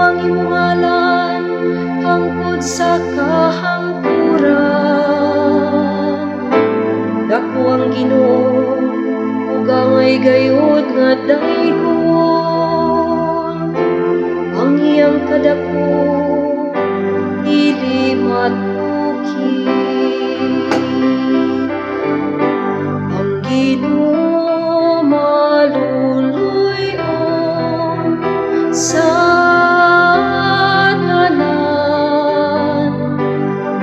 Ang imong ngalan hangtod sa kahangturan. Dako ang Ginoo ug angay gayud nga daygon. Ang iyang kadako dili matukid. Ang Ginoo maluluy-on sa tanan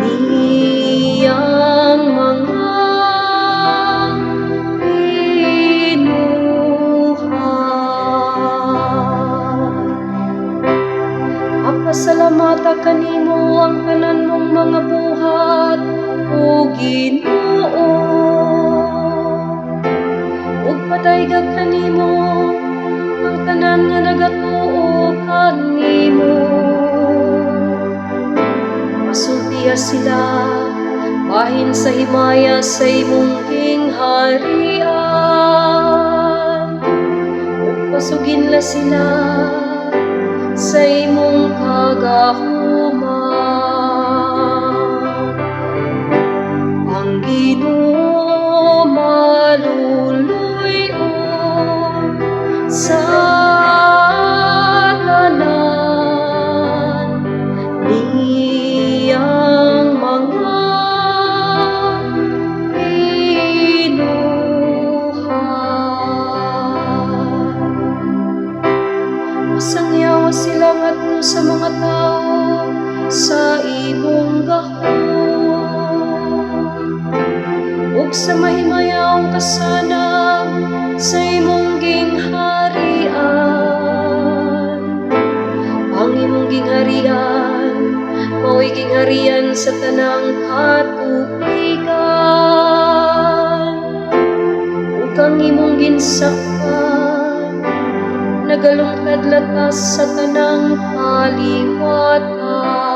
niyang mga binuhat. Mapasalamata kanimo ang tanan mong mga buhat, o Ginoo. Ug padaygag kanimo ang tanan nga nagatuo kanimo. Masultiha sila bahin sa himaya sa imong gingharian. Ug pasuginla sila sa imong kagahuman. Ang Ginoo maluluy-on sa tanan niyang mga binuhat. Masangyawa sila ngadto sa mga tawo sa imong gahom ug sa mahimayawong kasanag sa imong gingharian. Ang imong gingharian mao'y gingharian sa tanang katuigan ug ang imong ginsakpan nagalungtad latas sa tanang kaliwatan.